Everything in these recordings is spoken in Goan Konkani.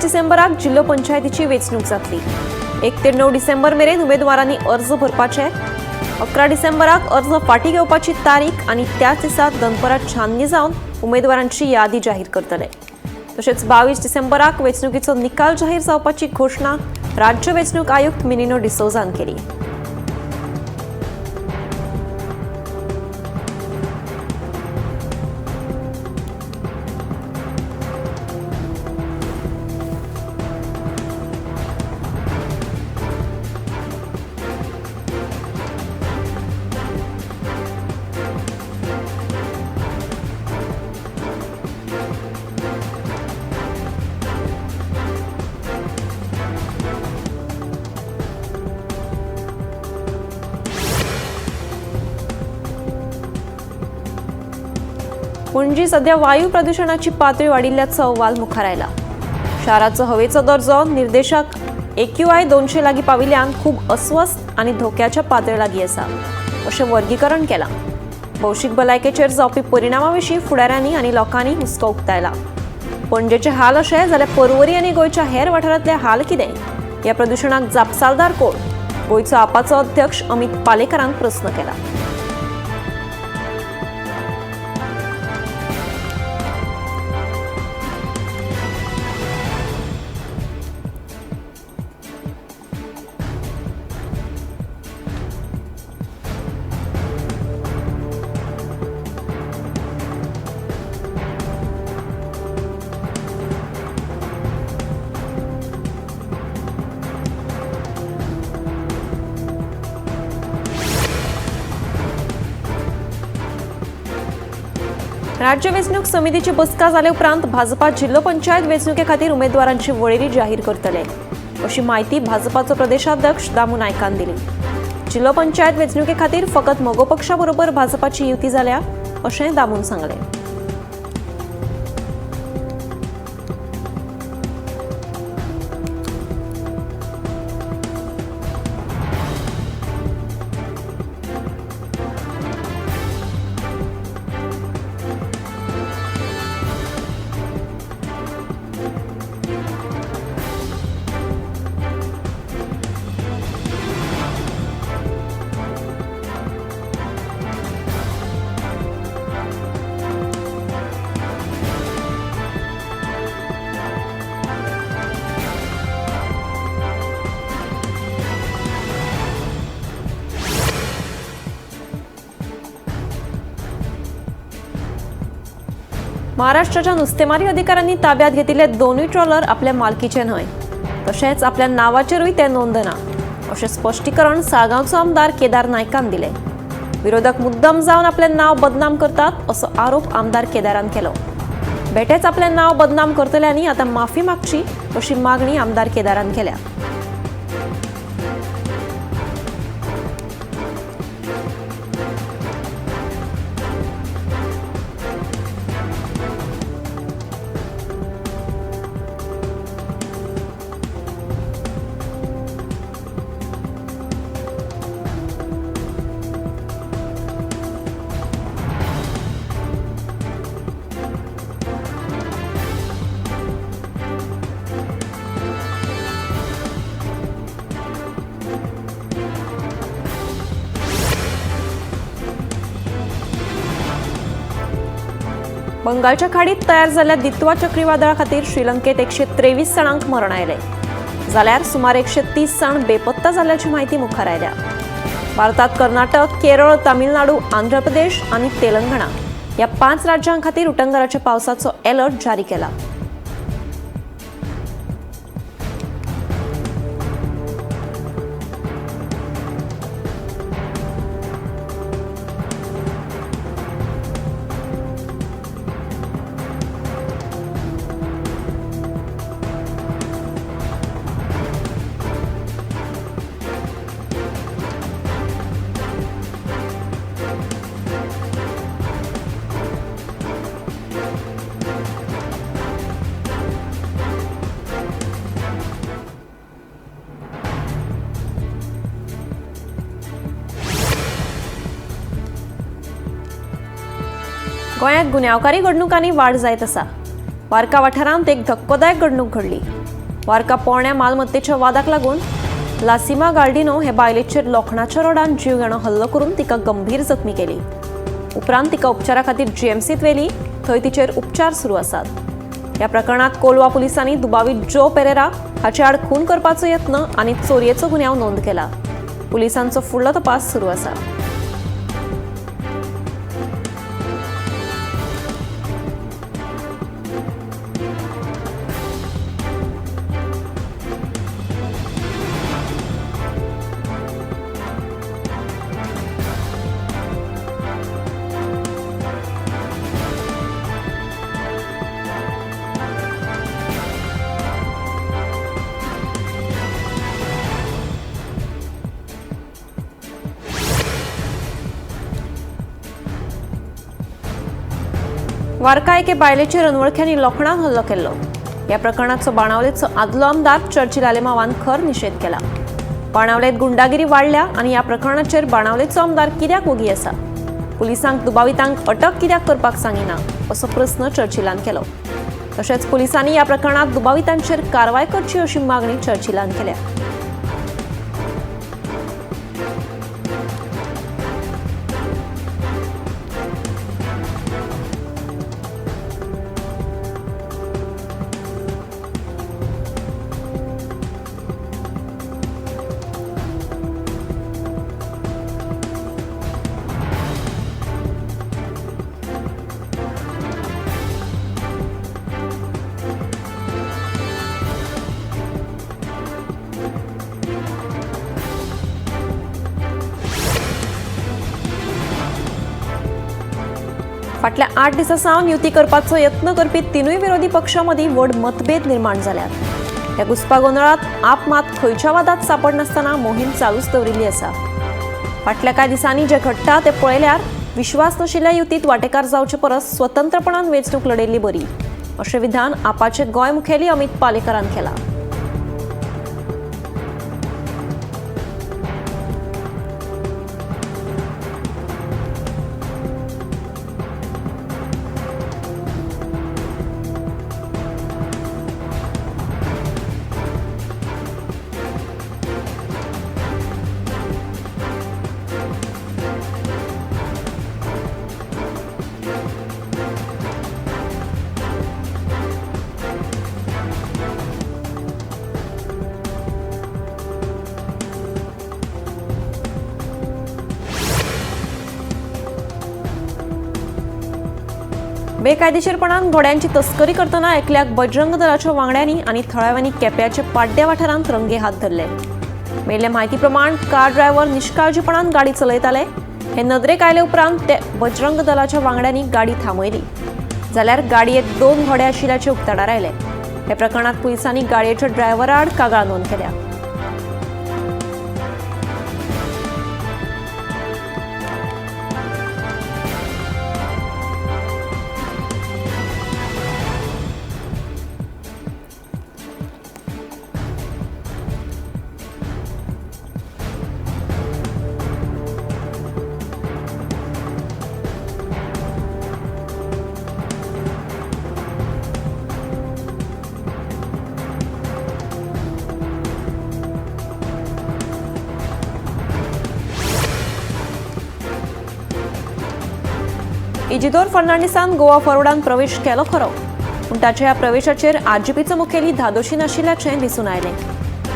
डिसेंबराक जिल्लो पंचायतीची वेंचणूक जातली. 1 ते 9 डिसेंबर मेरेन उमेदवारांनी अर्ज भरपाचे. 11 डिसेंबराक अर्ज फाटीं घेवपाची तारीख आनी त्याच दिसा दनपरां छाननी जावन उमेदवारांची यादी जाहीर करतले. तशेंच 22 डिसेंबराक वेंचणुकीचो निकाल जाहीर जावपाची घोशणा राज्य वेंचणूक आयुक्त मिनिनो डिसोझान केली. पणजी सध्या वायू प्रदूषणाची पातळी वाडिल्ल्याचो अहवाल मुखार आयला. शाराचो हवेचो दर्जो निर्देशक AQI 200 लागीं पाविल्ल्यान खूब अस्वस्थ आनी धोक्याच्या पातळे लागीं आसा अशें वर्गीकरण केलां. भौशीक भलायकेचेर जावपी परिणामा विशीं फुडाऱ्यांनी आनी लोकांनी हुस्को उक्तायला. पणजेचे हाल अशे जाल्यार पर्वरी आनी गोंयच्या हेर वाठारांतले हाल कितें? ह्या प्रदूषणाक जापसालदार कोण? गोंयचो आपाचो अध्यक्ष अमित पालेकरान प्रस्न केला. राज्य वेंचणूक समितीची बसका जाले उपरांत भाजपा जिल्लो पंचायत वेंचणुके खातीर उमेदवारांची वळेरी जाहीर करतले अशी माहिती भाजपाचो प्रदेशाध्यक्ष दामू नायकान दिली. जिल्लो पंचायत वेंचणुके खातीर फकत मगो पक्षा बरोबर भाजपाची युती जाल्या अशें दामून सांगलें. महाराष्ट्राच्या नुस्तेमारी अधिकाऱ्यांनी ताब्यात घेतिल्ले दोनूय ट्रॉलर आपल्या मालकीचे न्हय, तशेंच आपल्या नांवाचेरूय ते नोंद ना अशें स्पश्टीकरण साळगांवचो आमदार केदार नायकान दिलें. विरोधक मुद्दम जावन आपलें नांव बदनाम करतात असो आरोप आमदार केदारान केलो. बेठेच आपलें नांव बदनाम करतल्यांनी आतां माफी मागची अशी मागणी आमदार केदारान केल्या. बंगालच्या खाडीत तयार जाल्ल्या दित्वा चक्रीवादळा खातीर श्रीलंकेत 123 जाणांक मरण आयलें, जाल्यार सुमार 130 जाण बेपत्ता जाल्ल्याची म्हायती मुखार आयल्या. भारतात कर्नाटक, केरळ, तामिळनाडू, आंध्र प्रदेश आनी तेलंगणा ह्या 5 राज्यां खातीर उटंगाराच्या पावसाचो अलर्ट जारी केला. गोंयांत गुन्यांवकारी घडणुकांनी वाड जायत आसा. वार्का वाठारांत एक धक्कोदायक घडणूक घडली. वार्का पोरण्या मालमत्तेच्या वादाक लागून लासिमा गार्डिनो हे बायलेचेर लोखणाच्या रोडान जीवघेणो हल्लो करून तिका गंभीर जखमी केली. उपरांत तिका उपचारा खातीर जीएमसीत व्हेली, थंय तिचेर उपचार सुरू आसात. ह्या प्रकरणात कोलवा पुलिसांनी दुबावीत जो पेरेरा हाचे आड खून करपाचो यत्न आनी चोरयेचो गुन्यांव नोंद केला. पुलिसांचो फुडलो तपास सुरू आसा. वार्का एके बायलेचेर अनवळख्यांनी लोखणान हल्लो केल्लो. ह्या प्रकरणाचो बाणावलेचो आदलो आमदार चर्चिल आलेमावान खर निशेध केला. बाणावलेत गुंडागिरी वाडल्या आनी ह्या प्रकरणाचेर बाणावलेचो आमदार कित्याक ओगी आसा, पुलिसांक दुबावितांक अटक कित्याक करपाक सांगिना असो प्रस्न चर्चिलान केलो. तशेंच पुलिसांनी ह्या प्रकरणात दुबावितांचेर कारवाय करची अशी मागणी चर्चिलान केल्या. फाटल्या 8 दिसां सावन युती करपाचो यत्न करपी तिनूय विरोधी पक्षां मदीं व्हड मतभेद निर्माण जाल्यात. ह्या घुस्पागोंदळांत आप मात खंयच्या वादात सापडनासतना मोहीम चालूच दवरिल्ली आसा. फाटल्या कांय दिसांनी जें घडटा तें पळयल्यार विश्वास नाशिल्ल्या युतीत वांटेकार जावचे परस स्वतंत्रपणान वेंचणूक लढयल्ली बरी अशें विधान आपाचे गोंय मुखेली अमित पालेकरान केलां. बेकायदेशीरपणान घोड्यांची तस्करी करतना एकल्याक बजरंग दलाच्या वांगड्यांनी आनी थळाव्यांनी केप्याचे पाड्ड्या वाठारांत रंगे हात धरले. मेळिल्ले म्हायती प्रमाण कार ड्रायव्हर निश्काळजीपणान गाडी चलयताले हे नदरेक आयले उपरांत ते बजरंग दलाच्या वांगड्यांनी गाडी थांबयली. जाल्यार गाडयेत 2 घोडे आशिल्ल्याचे उक्ताडार आयले. हे प्रकरणात पुलिसांनी गाडयेच्या ड्रायव्हरा आड कागाळ नोंद केल्या. इजिदोर फर्नांडिसान गोवा फॉरवर्डान प्रवेश केलो खरो, पूण ताच्या ह्या प्रवेशाचेर आरजीपीचो मुखेली धादोशी नाशिल्ल्याचें दिसून आयलें.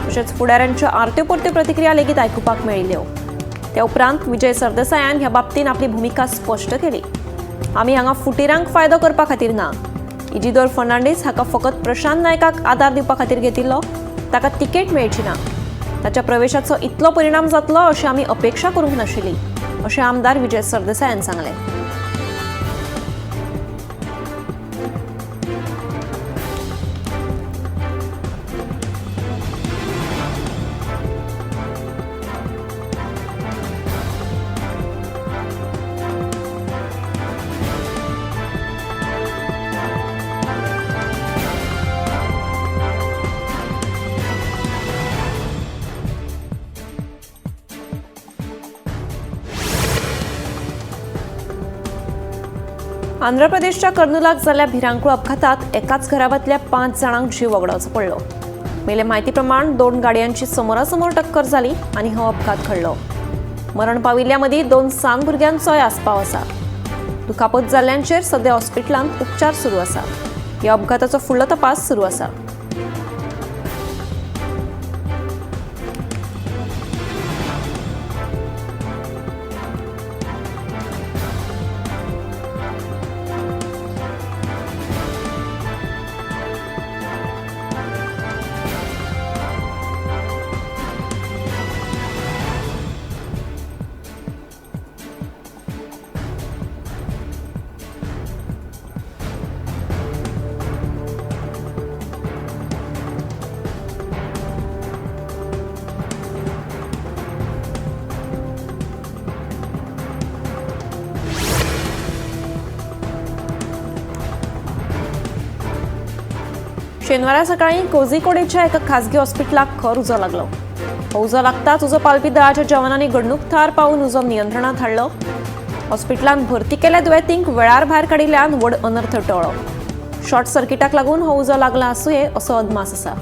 तशेंच फुडाऱ्यांच्यो आरत्यो परत्यो प्रतिक्रिया लेगीत आयकुपाक मेळिल्ल्यो. त्या उपरांत विजय सरदेसायान ह्या बाबतींत आपली भुमिका स्पश्ट केली. आमी हांगा फुटिरांक फायदो करपा खातीर ना. इजिदोर फर्नांडीस हाका फकत प्रशांत नायकाक आदार दिवपा खातीर घेतिल्लो, ताका तिकेट मेळची ना. ताच्या प्रवेशाचो इतलो परिणाम जातलो अशी आमी अपेक्षा करूंक नाशिल्ली अशें आमदार विजय सरदेसायान सांगलें. आंध्र प्रदेशच्या कर्नुलाक जाल्ल्या भिरांकूळ अपघातात एकाच घराब्यांतल्या 5 जाणांक जीव वगडावचो पडलो. मेले म्हायती प्रमाण 2 गाडयांची समोरासमोर टक्कर जाली आनी हो अपघात घडलो। मरण पाविल्ल्या मदीं 2 सान भुरग्यांचोय आस्पाव आसा। दुखापत जाल्ल्यांचेर सध्या हॉस्पिटलांत उपचार सुरू आसा। ह्या अपघाताचो फुडलो तपास सुरू आसा। शेनवारा सकाळी कोझिकोडेच्या एका खासगी हॉस्पिटलाक खर उजो लागलो। उजो लागताच उजो पालपी दळाच्या जवानांनी घडणूक थळार पावून उजो नियंत्रणात हाडलो। हॉस्पिटलांत भरती केल्या दुयेंतींक वेळार भायर काडिल्ल्यान व्हड अनर्थ टळ्ळो। शॉर्ट सर्किटाक लागून हो उजो लागला आसुये असो अदमास आसा।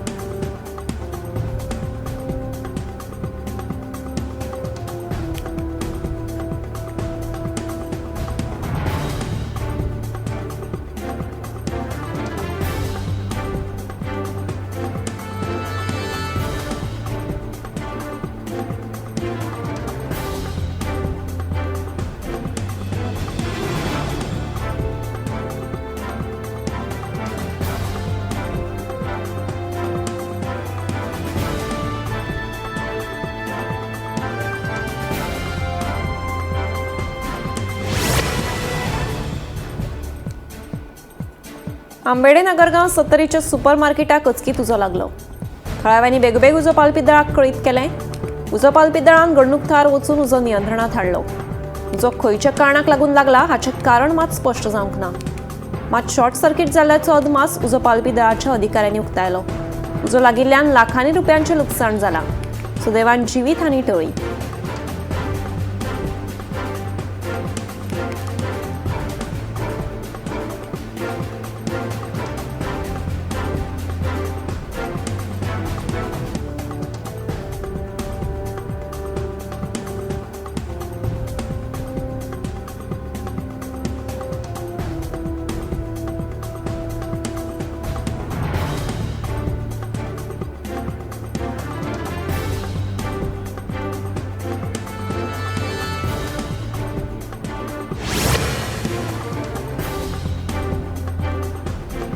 आंबेडे नगरगांव सत्तरीच्या सुपर मार्केटाक अचकीत उजो लागलो। थळाव्यांनी बेगोबेग उजो पालपी दळाक कळीत केलें। उजो पालपी दळान घडणूक थळार वचून उजो नियंत्रणात हाडलो। उजो खंयच्या कारणाक लागून लागला हाचें कारण मात स्पश्ट जावंक ना। मात शॉर्ट सर्किट जाल्ल्याचो अदमास उजो पालपी दळाच्या अधिकाऱ्यांनी उक्तायलो। उजो लागिल्ल्यान लाखांनी रुपयांचें लुकसाण जालां। सुदैवान जिवीत हानी टळ्ळी।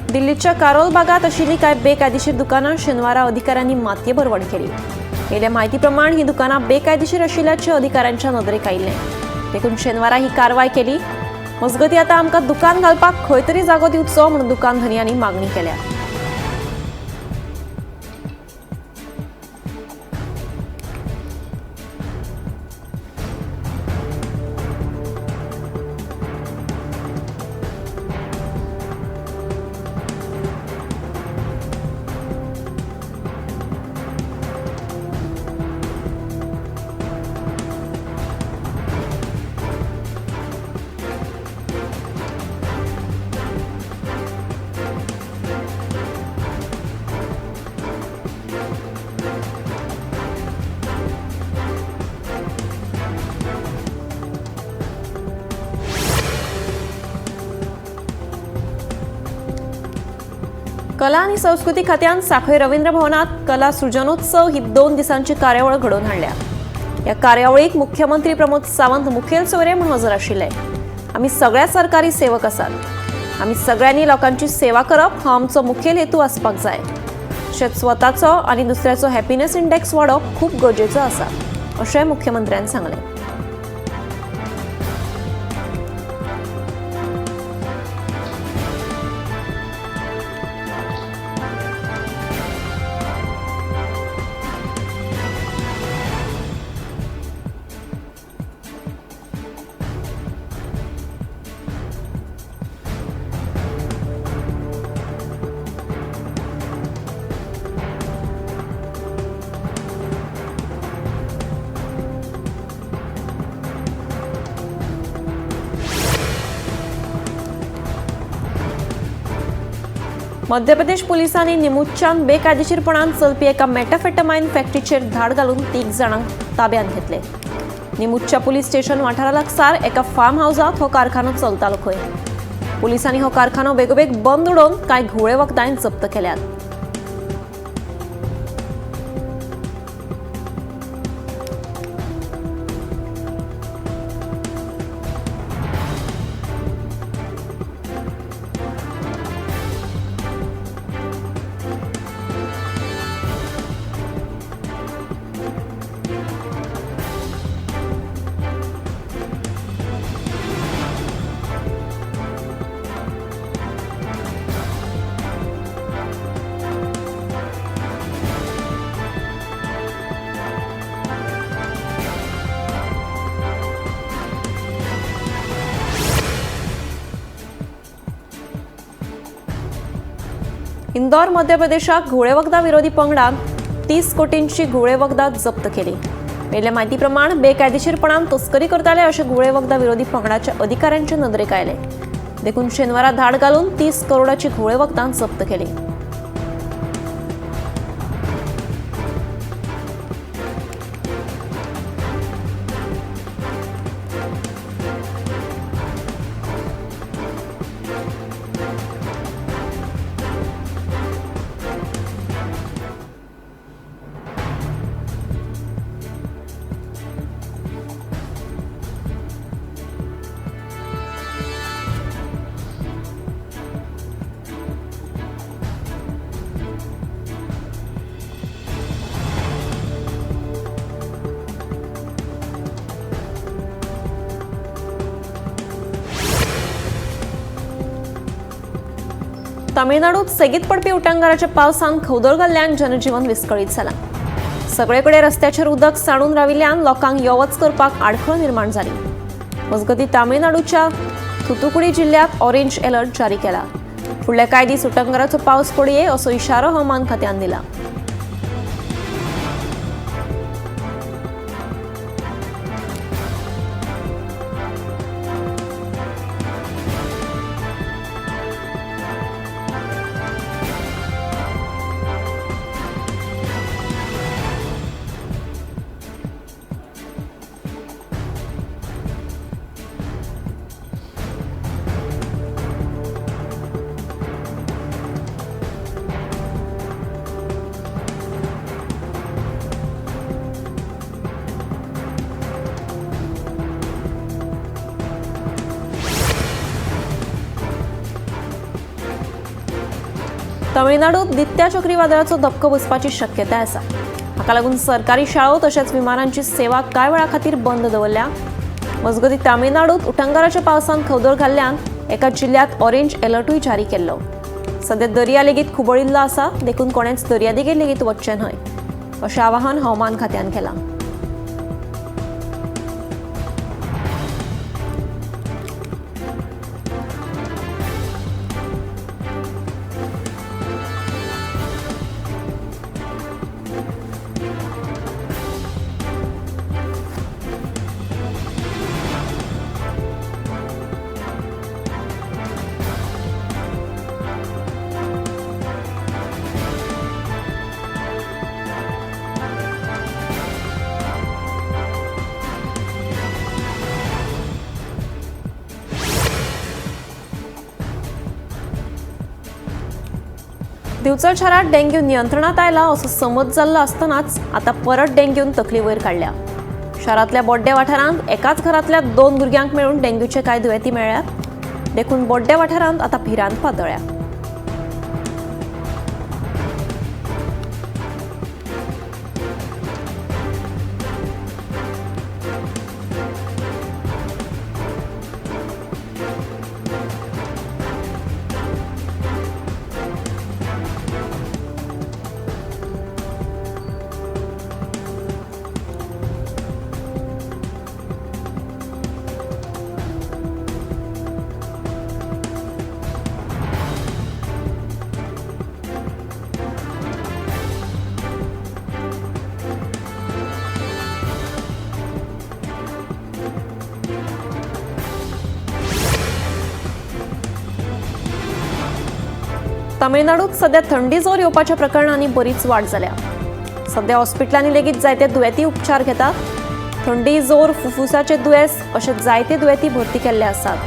दिल्लीच्या कारोल बागात आशिल्ली कांय बेकायदेशीर दुकानां शेनवारा अधिकाऱ्यांनी मातये भरवण केली। मेल्या म्हायती प्रमाण ही दुकानां बेकायदेशीर आशिल्ल्याचें अधिकाऱ्यांच्या नदरेक आयिल्लें। देखून शेनवारा ही कारवाय केली। मजगतीं आतां आमकां दुकान घालपाक खंय तरी जागो दिवचो म्हूण दुकान धनयांनी मागणी केल्या। कला आणि संस्कृती खात्यान सांखळे रवींद्र भवनात कला सृजनोत्सव ही 2 दिसांची कार्यावळ घडोवन हाडल्या। ह्या कार्यावळीक मुख्यमंत्री प्रमोद सावंत मुखेल सोयरे म्हूण हजर आशिल्ले। आमी सगळ्या सरकारी सेवक आसात। आमी सगळ्यांनी लोकांची सेवा करप हो आमचो मुखेल हेतू आसपाक जाय। तशेंच स्वताचो आनी दुसऱ्याचो हॅपीनेस इंडेक्स वाडोवप खूब गरजेचो आसा अशें मुख्यमंत्र्यान सांगलें। मध्य प्रदेश पुलिसांनी निमुच्चान बेकायदेशीरपणान चलपी एका मेटाफेटामाइन फॅक्टरीचेर धाड घालून 3 जाणांक ताब्यांत घेतले। निमुच्च्या पुलीस स्टेशन वाठारा लागसार एका फार्म हावजांत हो कारखानो चलतालो खंय। पुलिसांनी हो कारखानो बेगोबेग बंद उडोवन कांय घुंवळे वखदां जप्त केल्यात। इंदौर मध्य प्रदेशाक घुंवळे वखदां विरोधी पंगडान 30 कोटींची घुंवळे वखदां जप्त केली। मेळिल्ल्या म्हायती प्रमाण बेकायदेशीरपणान तस्करी करताले अशें घुंवळे वखदां विरोधी पंगडाच्या अधिकाऱ्यांचे नदरेक आयले। देखून शेनवारा धाड घालून 30 करोडाची घुंवळे वखदां जप्त केली। तामिळनाडूत सेगीत पडपी उटंगाराच्या पावसान खवदळ घाल्ल्यान जनजीवन विस्कळीत जालां। सगळेकडे रस्त्याचेर उदक सांडून राविल्ल्यान लोकांक यो वच करपाक आडखळ निर्माण जाली। मजगतीं तामिळनाडूच्या थुतुकुडी जिल्ल्यांत ऑरेंज अलर्ट जारी केला। फुडले कांय दीस उटंगाराचो पावस पडये असो इशारो हवामान खात्यान दिला। तमिळनाडूत दित्या चक्रीवादळाचो धपको बसपाची शक्यताय आसा। हाका लागून सरकारी शाळो तशेंच विमानांची सेवा कांय वेळा खातीर बंद दवरल्या। मजगतीं तामिळनाडूत उटंगाराच्या पावसान खवदळ घाल्ल्यान एका जिल्ल्यांत ऑरेंज अलर्टूय जारी केल्लो। सद्या दर्या लेगीत खुबळिल्लो आसा, देखून कोणेंच दर्यादेगेर लेगीत वचचें न्हय अशें आवाहन हवामान खात्यान केलां। दिवचल शारात डेंग्यू नियंत्रणात आयला असो समज जाल्लो आसतनाच आतां परत डेंग्यून तकली वयर काडल्या। शारांतल्या बोड्डे वाठारांत एकाच घरांतल्या 2 भुरग्यांक मेळून डेंग्यूचे कांय दुयेंती मेळ्ळ्यात, देखून बोड्डे वाठारांत आतां भिरांत पातळ्या। तामिळनाडूत सध्या थंडी जोर येवपाच्या प्रकरणांनी बरीच वाड जाल्या. सध्या हॉस्पिटलांनी लेगीत जायते दुयेंती उपचार घेतात. थंडी जोर, फुफ्फुसाचे दुयेंस अशे जायते दुयेंती भरती केल्ले आसात.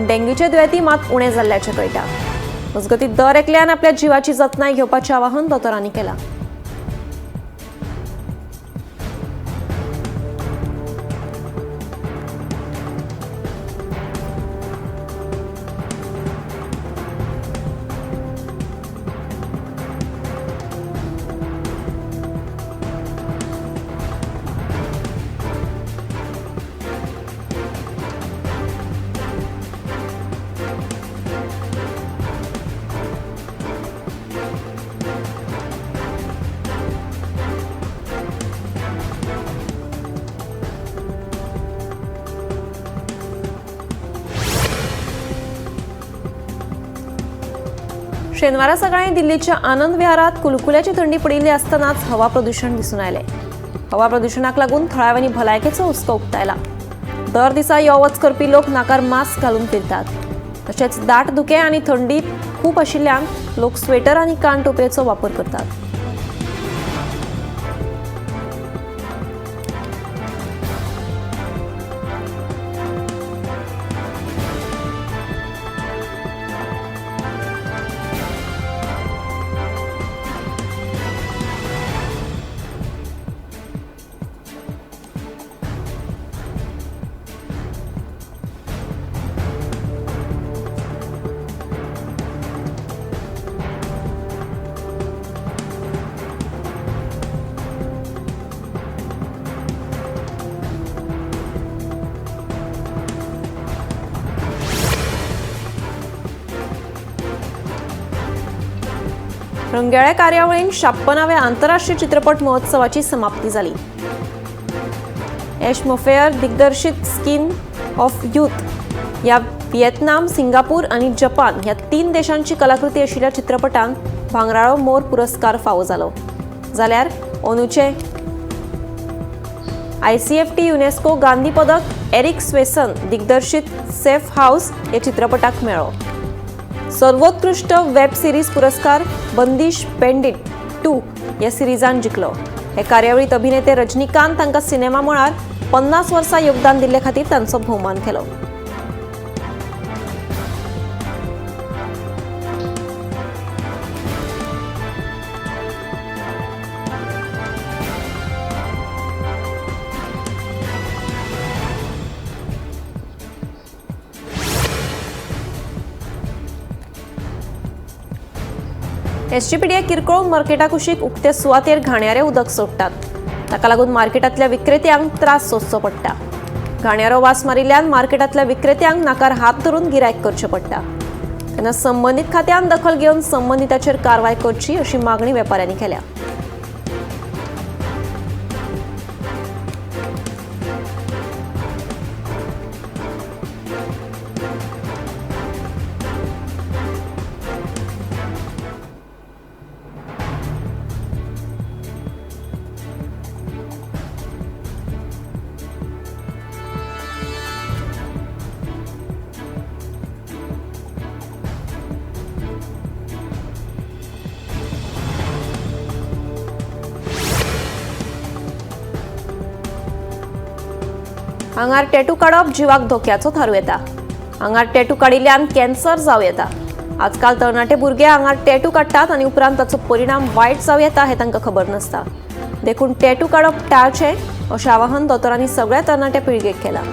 डेंग्यूचे दुयेंती मात उणें जाल्ल्याचें कळटा. मजगतीं दर एकल्यान आपल्या जिवाची जतनाय घेवपाचें आवाहन दोतोरांनी केलां. शेनवारा सकाळी दिल्लीच्या आनंद विहारात कुलकुल्याची थंडी पडिल्ली आसतनाच हवा प्रदूषण दिसून आयलें. हवा प्रदूषणाक लागून थळाव्यांनी भलायकेचो हुस्को उक्तायला. दर दिसा यो वच करपी लोक नाकार मास्क घालून फिरतात. तशेंच दाट धुकें आनी थंडी खूब आशिल्ल्यान लोक स्वेटर आनी कान टोपयेचो वापर करतात. रंगयाळ्या कार्यावळीन 56व्या आंतरराष्ट्रीय चित्रपट महोत्सवाची समाप्ती जाली. एश मोफेयर दिग्दर्शित स्किन ऑफ यूथ ह्या व्हिएतनाम, सिंगापूर आनी जपान ह्या 3 देशांची कलाकृती आशिल्ल्या चित्रपटांक भांगराळो मोर पुरस्कार फावो जालो. जाल्यार ओनूचे ICFT UNESCO Gandhi पदक एरिक स्वेसन दिग्दर्शित सेफ हाऊस ह्या चित्रपटाक मेळ्ळो. सर्वोत्कृष्ट वेब सिरीज पुरस्कार बंदिश पेंडिट 2 ह्या सिरिजान जिखलो. हे कार्यावळीत अभिनेते रजनीकांत तांकां सिनेमा मळार 50 वर्सां योगदान दिल्ले खातीर तांचो भोवमान केलो. एसजीपीडीए किरकोळ मार्केटा कुशीक उक्ते सुवातेर घाणयारें उदक सोडटात. ताका लागून मार्केटांतल्या विक्रेत्यांक त्रास सोंसचो पडटा. घाणयारो वास मारिल्ल्यान मार्केटांतल्या विक्रेत्यांक नाकार हात धरून गिरायक करचें पडटा. तेन्ना संबंदीत खात्यान दखल घेवन संबंदिताचेर कारवाय करची अशी मागणी वेपाऱ्यांनी केल्या. आंगार टॅटू काडप जिवाक धोक्याचो थारूं येता. आंगार टॅटू काडिल्ल्यान कॅन्सर जावं येता. आजकाल तरणाटे भुरगे आंगार टॅटू काडटात आनी उपरांत ताचो परिणाम वायट जावं येता हें तांकां खबर नासता. देखून टॅटू काडप टाळचें अशें आवाहन दोतोरांनी सगळ्या तरणाट्या पिळगेक केलां.